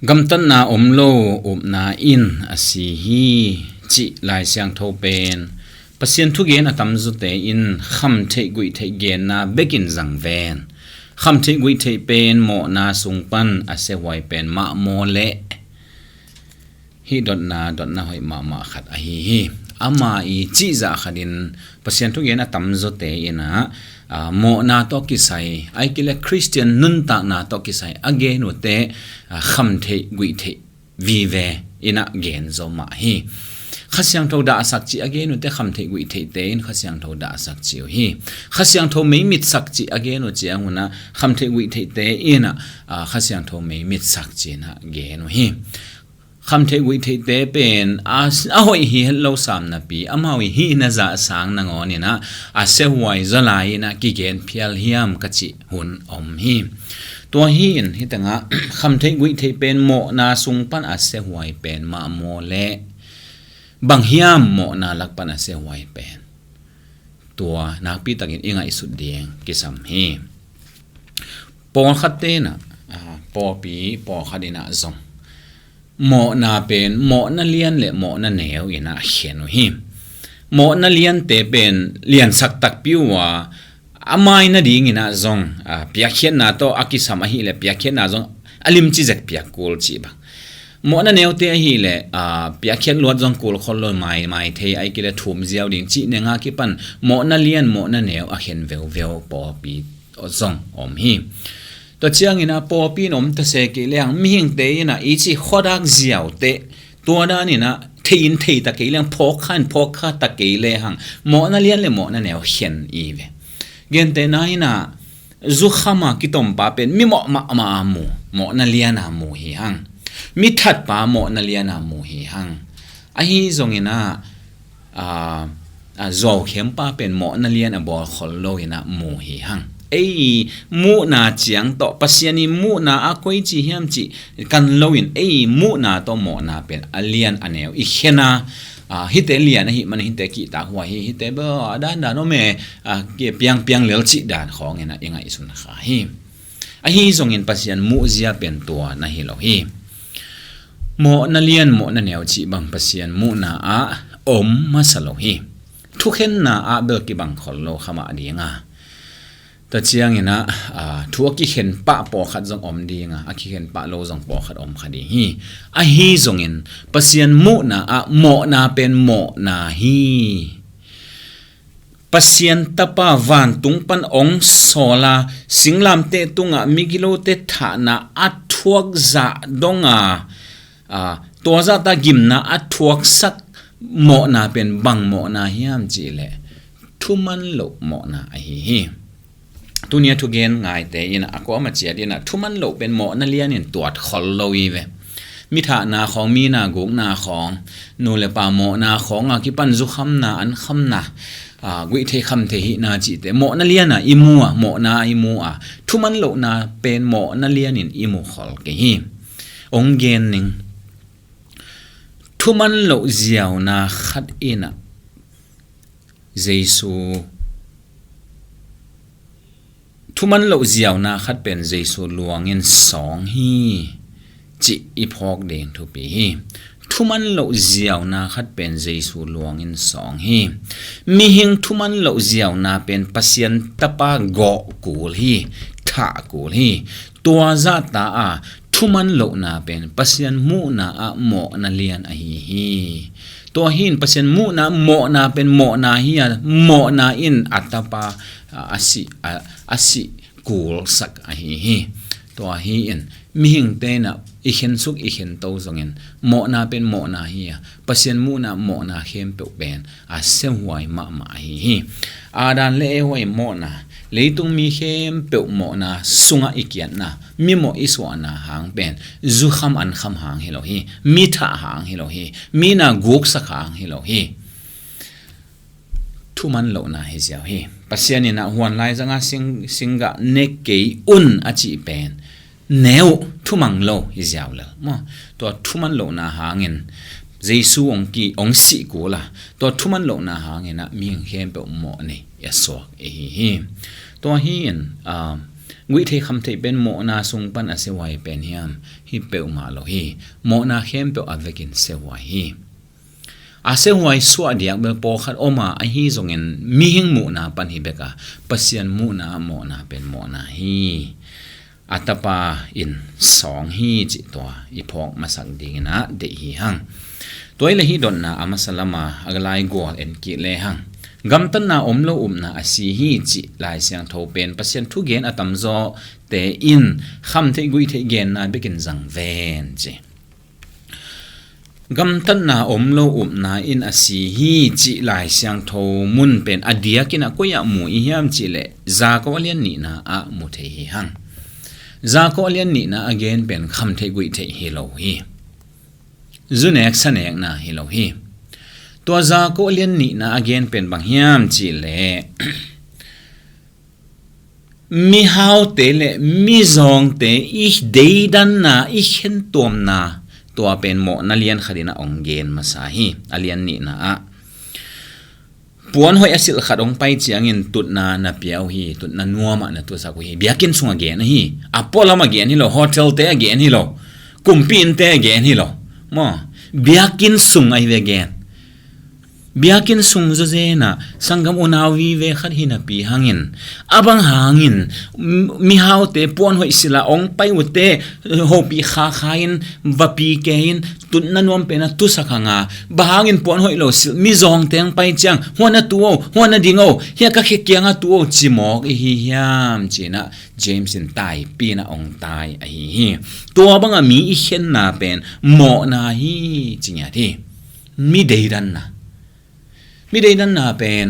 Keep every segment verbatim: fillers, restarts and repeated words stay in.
Gamtatna om lo upna in a si hi cih Lai Siangtho pen Pasian thugen a tamzawte in khamtheih guihtheih genna bekin zang ven. Khamtheih guihtheih pen mawhna sung pan a siahuai pen mahmaw leh hih dotna, dotna hoih mahmah khat ahi hi. Ama i cihzah khatin Pasian thugen a tamzawte in ah, aa, mawhna tawh kisai, ahih kei leh Khristian nuntakna tawh kisai a gen uhte, aa, khamtheih guihtheih vive in ah gen zaw mah hi. Kha Siangtho dahsak cih a gen uhte khamtheih guihtheihte in Kha Siangtho dahsak ci uh hi. Kha Siangtho meimitsak cih a gen uh ciangun ah khamtheih guihtheihte in ah, aa, Kha Siangtho meimitsak ci-in ah gen uh hi. Khamtheih guihtheihte pen a, a hoih hi het lo sam napi, amau i hihna zah sang nangawn in ah a siahuai zaw lai in ah kigen phial hiam ka cih hun om hi. Tua hi in hih tengah khamtheih guihtheih pen mawhna sung pan a siahuai pen mahmaw leh bang hiam mawhna lak pan a siahuai pen? Tua nakpitakin i ngaihsut ding kisam hi. Pawlkhatte in ah, aa, pawlpi pawlkhat in ah zong mawhna pen mawhna lian le mawhna neu in ah khen uh hi. Mawhna liante pen liansak takpi uh a, a mai nading in ah zong, aa, piakkhiatna tawh a kisam ahih leh piakkhiatna zong a limci zek piak kul cih bang. Mawhna neute ahih leh, aa, piakkhiat luat zong kul khol lo, mai, mai thei, ahih kei leh thum ziau ding cih neng a kipan mawhna lian mawhna neu a khen veuveu pawlpi zong om hi. Tua ciangin ah pawlpi in om ta se kei leng mihingte in ah i cih khuadak ziaute, tua dan in ah thei in thei ta kei leng, phawk kha in phawk kha ta kei lehang mawhna lian le mawhna neu khen i ve. Gentehna in ah zukham a kitompa pen mi mawh mahmah a mu, mawhna lian a mu hi hang. Mi thatpa mawhna lian a mu hi hang. Ahi zongin ah, aa, aa, zuaukhempa pen mawhna lian a bawl khol lo in ah mu hi hang. Ei muhna ciang tawh, Pasian i muhna a koici hiam cih kan lo in ei muhna tawh mawhna pen a lian a neu i khen a, aa, hihte lian ahih man hihte kihtak huai hi, hihte bel a dandan om e, aa, ki piangpiang lel cih dan khawng in ah i ngaihsun kha hi. Ahi zongin Pasian muhzia pen tua na hi lo hi. Mawhna lian mawhna neu cih bang Pasian muhna ah om masa lo hi. Thukhenna ah bel kibang khol lo kha mah ding a, tua ciangin ah, aa, thu a kikhen pah pawlkhat zong om ding a, a kikhen pah lo zong pawlkhat om kha ding hi. Ahi zongin Pasian muhna ah mawhna pen mawhna hi. Pasian Tapa vantung pan ong sawl a, singlamteh tungah migilote thahna a thuak zah dong a, aa, tua zahta gimna a thuaksak mawhna pen bang mawhna hiam cih leh thuman loh mawhna ahi hi. Tuni a thugen ngaite in ah a kuamah ciat in ah thuman loh pen mawhna lian in tuat khol lo i ve. Mi thahna khawng, mi na gukna khawng, nu le pa mawhna khawng a kipan zukhamna, ankhamna, aa, guihtheih khamtheih hihna cihte mawhna lian a i mu a, mawhna a i mu a, thuman lohna pen mawhna lian in i mu khol kei hi. Ong gen ning. Thuman loh ziauna khat in ah Jesu, thuman loh ziauna khat pen Jesu luangin sawng hi cih i phawk ding thupi hi. Thuman loh ziauna khat pen Jesu luangin sawng hi. Mihing thuman loh ziauna pen Pasian Tapa gawh kul hi, thah kul hi. Tua zahta a thuman lohna pen Pasian muhna ah mawhna lian ahi hi. Tua hi in Pasian muhna mawhna pen mawhna hi a, mawhna in a Tapa, a, a sih, a, a sih kulsak ahi hi. Tua hi in mihingte in ah i khensuk i khento zongin mawhna pen mawhna hi a, Pasian muhna mawhna khempeuh pen a siahuai mahmah ahi hi. Adam le Eva i mawhna, leitung mi khempeuh mawhna sungah i kiatna, mimawh i suahna hang pen zukham ankham hang hi lo hi, mi thah hang hi lo hi, mi na guksak hang hi lo hi. Thuman lohna hi ziau hi. Pasian in ah huan laizanga sing, singgah ne kei un a cih pen ne uh, thumang lo hi ziau lel maw. Tua thuman lohna hangin Jesu ong ki, ong sih kul a, tua thuman lohna hangin ah mihing khempeuh mawh nei a suak ahi hi. Tua hi in, ah, Guihtheih khamtheih pen mawhna sung pan a siahuai pen hiam? Hi peuhmah lo hi. Mawhna khempeuh a vekin siahuai hi. A siahuai suah diak bel pawlkhat om a, ahi zongin mihing muhna pan hi bek a, Pasian muhna ah mawhna pen mawhna hi. A Tapa in sawng hi cih tua i phawk masak dingin ah deih hi hang. Tua hi leh hih dotna a masa lama a laigual en kik lehang, gamtatna om lo upna a si hi cih Lai Siangtho pen Pasian thugen a tamzawte in khamtheih guihtheih genna bekin zang ven ci. Gamtatna om lo upna in a si hi cih Lai Siangtho mun pen a diakin a koi-ah mu i hiam cih leh Jakob a lian nihna ah mu thei hi hang. Jakob a lian nihna a gen pen khamtheih guihtheih hi lo hi. Zunek sanekna hi lo hi. Tua Jakob a lian nihna a gen pen bang hiam cih leh mihaute le mizawngte i deidanna, i khentuamna, tua pen mawhna lian khatin a ong gen masa hi. A lian nihna ah puan hoih a silh khat ong pai ciangin tutna na pia uh hi, tutna nuamah na tusak uh hi. Biakinn sung a gen ahi, a pualam a gen hi lo, hotelte a gen hi lo, kumpi innte a gen hi lo. Maw, biakinn sung ahi ve gen. Biakinn sung zawzen ah sanggam unau vive khat hi napi hangin, a bang hangin mihaute puan hoih silh a ong pai uhte hopih khakha in va pi kei in tutna nuam pen a tusak hang a, bang hangin puan hoih lo silh mizawngte ong pai ciang, hua na tu o, hua na ding o, hia ka khe kiangah tu o ci mawk i hi hiam ci-in ah James in taipi in a ong tai ahi hi. Tua bang a mi i khenna pen mawhna hi ci ngiat hi. Mi deidanna, mi deidanna pen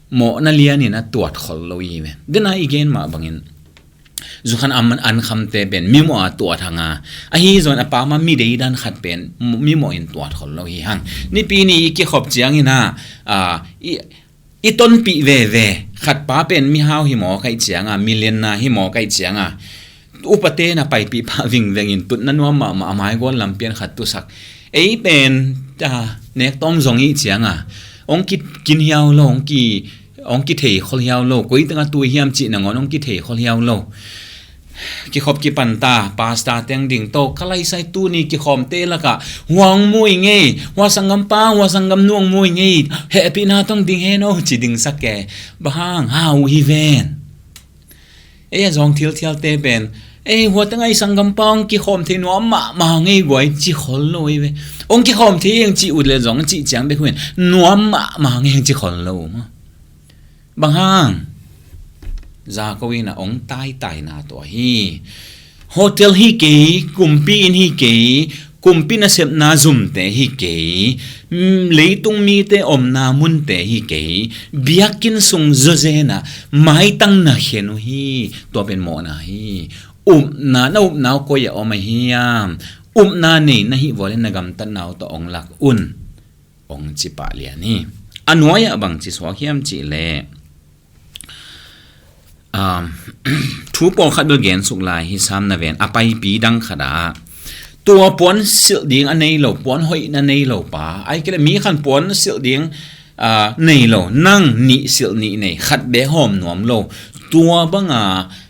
mawhna lianin a tuat khol lo hi ve. Dena i gen mah bangin zukhan an, an khamte pen mimawh a tuat hang a, ahi zongin a pama mi deidan khat pen mimawh in tuat khol lo hi hang. Nipi ni i kikhop ciangin ah, a, i, i tonpih veve, khatpa pen mihau hi mawk ahih ciang a, milenna hi mawk ahih ciang a, upate na paipih pah vingvengin tutna nuam mahmah a maigual lampian khat tusak. Ei pen, a, nek tawm zong i hih ciang a, ong ki, kin hiau lo, ong ki, ong kithei khol hiau lo, koi tengah tu i hiam cih nangawn ong kithei khol hiau lo. Kikhop kipan ta, pastor teng ding to, ka laisai tuni kikhawmte lakah hua ong mu i ngei, hua sanggampa, hua sanggamnu ong mu i ngei, hehpihna tawh ong ding hen o ci dingsak e. Bang hang, hau hi ven. Ei a zawng thilthialte pen, ei hua tengah i sanggampa ong kikhawm thei nuam mahmah ngei guai ci khol lo hi ve. Ong kikhawm thei eng ci ut le zong cih ciang bek uh in nuam mahmah ngei eng ci khol lo maw. Bang hang? Jakob in a ong taitaina tua hi. Hotel hi kei, kumpi inn hi kei, kumpi nasepna zumte hi kei, mm, leitung mite omna munte hi kei, biakinn sung zawzen ah maitang na khen uh hi. Tua pen mawhna hi. Upna, na upna uh koi ah om a hiam? Upna nei na hih vua le na gamtatna uh tawh ong lak un. Ong ci pah lian hi. A nuai ah bang ci suak hiam cih leh, um, thu pawlkhat bel gen suk lai hi sam na ven, a paipi dang khat ah tua puan silh ding a nei lo, puan hoih na nei lo pa, ai kei le mi khan puan silh ding, a, nei lo, nang nih silh nih nei, khat bek hawm nuam lo, tua bang a,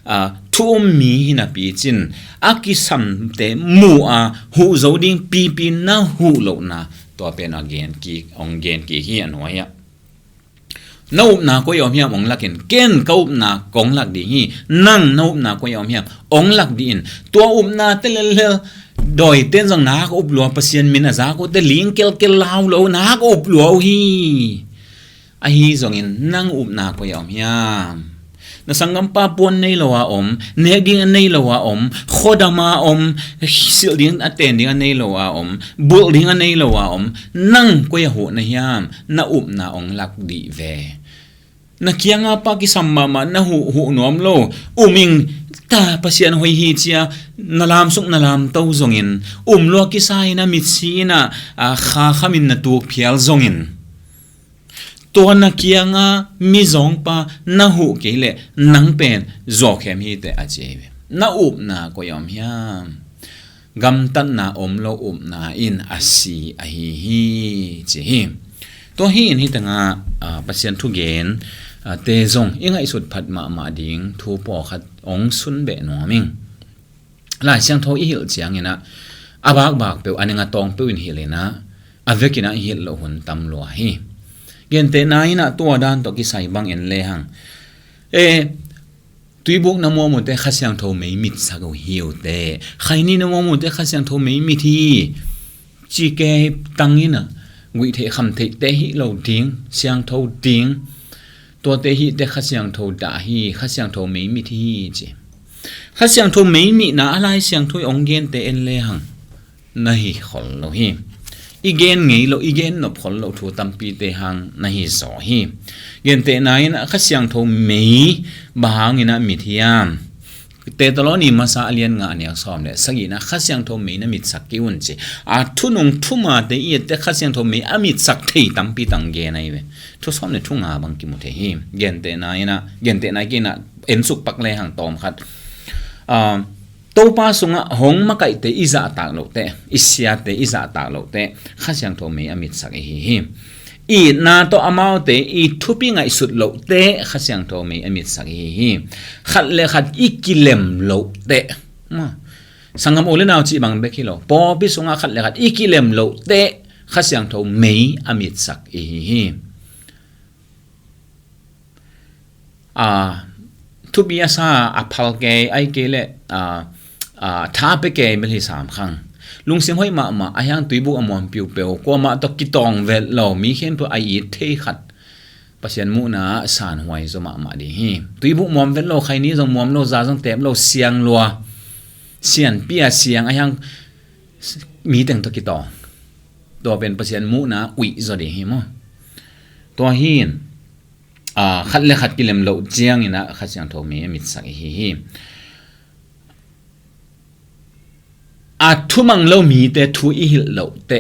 a, thu um mi hi napi cin a kisamte mu a huh zo ding pipi na huh lohna, tua pen a gen kik, ong gen kik hi a nuai ah. Na upna koi ah om hiam ong lak in, ken ka upna kong lak ding hi, nang na upna koi ah om hiam ong lak dih in. Tua upna te lellel dawiten zong nak up lua, Pasian min a zak uh te ling kelkel lau lo, nak up lua uh hi. Ahi zongin nang upna koi ah om hiam? Na sanggampa puan nei lo a om, nek ding a nei lo a om, khuadam a om, silh ding a ten ding a nei lo a om, bulh ding a nei lo a om, nang koi ah huh na hiam? Na upna ong lak dih ve. Na kianga pa kisam mahmah na huh, huh nuam lo, um ing ta, Pasian hoih hi cia na lamsuk na lamto zongin, um lua kisa in a mitsi in a, a, kha khamin na tuk phial zongin, tua na kianga mizawngpa na huh kei leh nang pen zawkhem hi teh a ci hi ve. Na upna koi ah om hiam? Gamtatna om lo upna in a si ahi hi ci hi. Tua hi in hi tengah, a, Pasian thugen, a, te zong i ngaihsut phat mahmah ding thu pawlkhat ong sun beh nuam ing. Lai Siangtho i hilh cianginah a bakbak peuh, a ning a tawng peuh in hilh inah a vekinah i hilh loh hun tam lua hi. Gentehna inah tua dan tawh kisai bang en lehang, e, tuibuk na muam uhte Kha Siangtho mei mitsak uh hi uhte. Khaini na muam uhte Kha Siangtho mei mit hi. Cike tang inah guihtheih khamtheihte hih lo ding, siangtho ding. Tuate hihte Kha Siangtho dah hi, Kha Siangtho mei mit hi ci. Kha Siangtho mei mitna a Lai Siangtho i ong gente en lehang na hi khol lo hi. I gen ngei lo, i gen nop khol lo thu tampite hang na hi zaw hi. Gentehna inah Kha Siangtho mei bang hanginah mit hiam? Thesalonika masa a lian nga a neu sawm le sagihna Kha Siangtho mei na mitsak kei un ci. A thunung thumate i ette Kha Siangtho mei a mitsak thei tampi tang gen ahi ve. Thu sawm le thu nga bang kimu thei hi. Gentehna inah, gentehna kinah ensuk pak lehang tawm khat. Ah, Topa sungah hong makaihte i zahtak lohte, i siate i zahtak lohte Kha Siangtho mei a mitsak i hi hi. Itna tawh amaute i thupi ngaihsut lohte Kha Siangtho mei a mitsak i hi hi. Khat le khat i kilem lohte, ma, sanggam u le nau cih bang bek hi lo, pawlpi sungah khat le khat i kilem lohte Kha Siangtho mei a mitsak i hi hi. A, thupi a sa, a phal kei, ai kei le, a, a, tha pe kei bel hi sam khang. Lungsim hoih mahmah a hiang tuibuk a muam piupeu, kuamah tawh kitawng vet lo, mi khempeuh a it thei khat Pasian muhna ah sanhuai zaw mahmah ding hi. Tuibuk muam vet lo, khaini zong muam lo, za zong tep lo, siang lua, sianpi a siang a hiang mi teng tawh kitawng, tua pen Pasian muhna uih zaw ding hi maw? Tua hin, a, khat le khat kilem loh cianginah Kha Siangtho mei a mitsak i hi hi. A thumang lo mite thu i hilh lohte,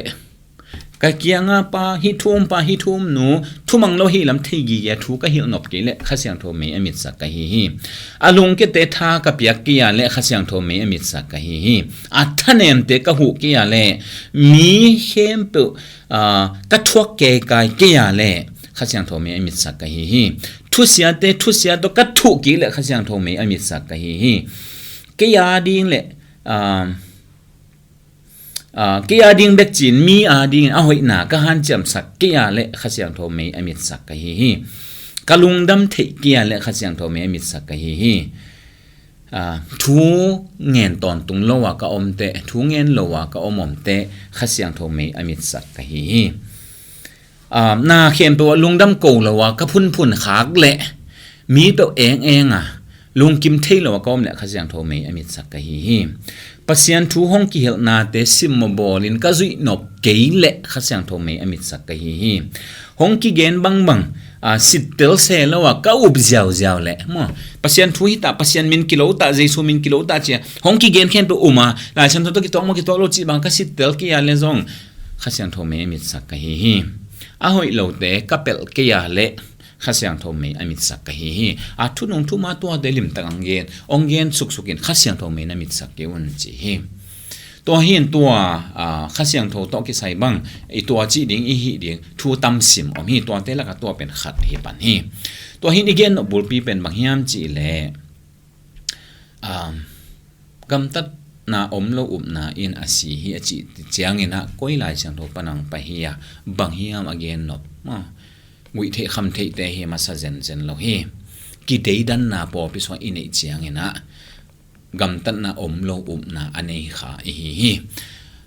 ka kianga pa, hih thu um pa, hih thu um nu, thumang lo hih lam thei gige thu ka hilh nop kei leh Kha Siangtho mei a mitsak ka hi hi. A lungkiate tha ka piak kei a leh Kha Siangtho mei a mitsak ka hi hi. A thanemte ka huh kei a leh, mi khempeuh, a, ka thuak keikai kei a leh Kha Siangtho mei a mitsak ka hi hi. Thusiate thusia tawh ka thuh kik leh Kha Siangtho mei a mitsak ka hi hi. Kei a ding le, a, a, kei a ding bek cin mi a dingin a hoihna ka hanciamsak kei a leh Kha Siangtho mei a mitsak ka hi hi. Ka lungdam theih kei a leh Kha Siangtho mei a mitsak ka hi hi. A, thu ngen tawntung lo a ka omte, thu ngen lo a ka om omte Kha Siangtho mei a mitsak ka hi hi. A, na khempeuh ah lungdam ko lo a ka phunphun khak leh mi peuh eng eng a lungkim thei lo a ka om leh Kha Siangtho mei a mitsak ka hi hi. Pasian thu hong kihelhnate simmawh bawlin ka zuih nop kei leh Kha Siangtho mei a mitsak ka hi hi. Hong kigen bangbang, a, sittel se lo a ka up ziauziau leh maw, Pasian thu hi ta, Pasian min kilo ta, Jesu min kilo ta cia hong kigen khempeuh um a, Lai Siangtho tawh kituak maw kituak lo cih bang ka sittel kei a leh zong Kha Siangtho mei a mitsak ka hi hi. A hoih lote ka pelh kei a leh Kha Siangtho mei a mitsak ka hi hi. A thunung thuma tuate limtak ang gen, ong gen suksukin Kha Siangtho mei na mitsak kei un ci hi. Tua hin tua, a, Kha Siangtho tawh kisai bang i tua cih ding i hih ding thu tamsim om hi. Tuate lakah tua pen khat hi pan hi. Tua hin i gen nop bulpi pen bang hiam cih leh, a, gamtatna om lo upna in a si hi a cih cianginah koi Lai Siangtho panang pai hi a, bang hiam a gen nop, a, guihtheih khamtheihte hi masa zenzen lo hi. Kideidanna pawlpi sungah i neih cianginah gamtatna om lo upna a nei kha i hi hi.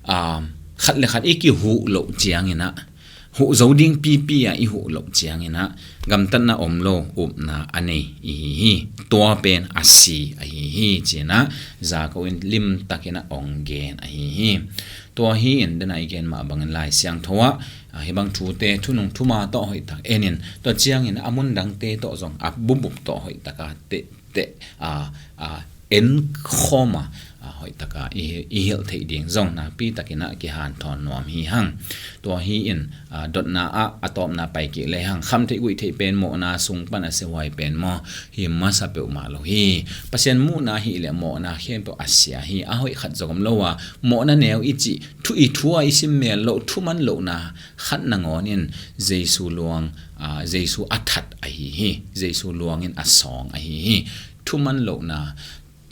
A, khat le khat i kihuh loh cianginah, huh zo ding pipi a i huh loh cianginah gamtatna om lo upna a nei i hi hi. Tua pen a si a hi hi cinah Jakob in limtakinah ong gen a hi hi. Tua hi in dena i gen mah bangin Lai Siangtho ah, a, hih bang thute thunung thuma tawh hoihtak enin, tua ciangin a mundangte tawh zong a bupbup tawh hoihtaka teh teh, a, a, en khawm a, a, hoihtaka i, i hilh theih ding zong nakpitakinah kihanthawn nuam hi hang. Tua hi in, a, dotna ah a tawpna pai kik lehang khamtheih guihtheih pen mawhna sung pan a siahuai pen maw, hi masa peuhmah lo hi. Pasian muhna hi leh mawhna khempeuh a sia hi. A hoih khat zong om lo a, mawhna neu i cih thu, i thu a i sim mel loh, thuman lohna khat nangawn in Jesu luang, a, Jesu a that ahi hi. Jesu luangin a sawng ahi hi. thuman lohna,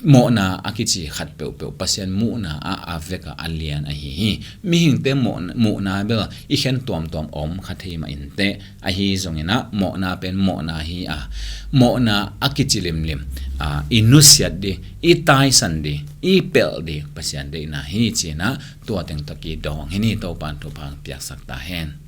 mawhna a kici khat peuhpeuh Pasian muhna ah a vekah a lian ahi hi. Mihingte mawh-, muhna bel i khen tuamtuam om kha thei mah inteh, ahi zongin ah mawhna pen mawhna hi a, mawhna a kici limlim, a, i nusiat dih, i taisan dih, i pelh dih Pasian deihna hi ci-in ah tua teng tawh kidawng hi ni. Topa'n thupha piaksak ta hen.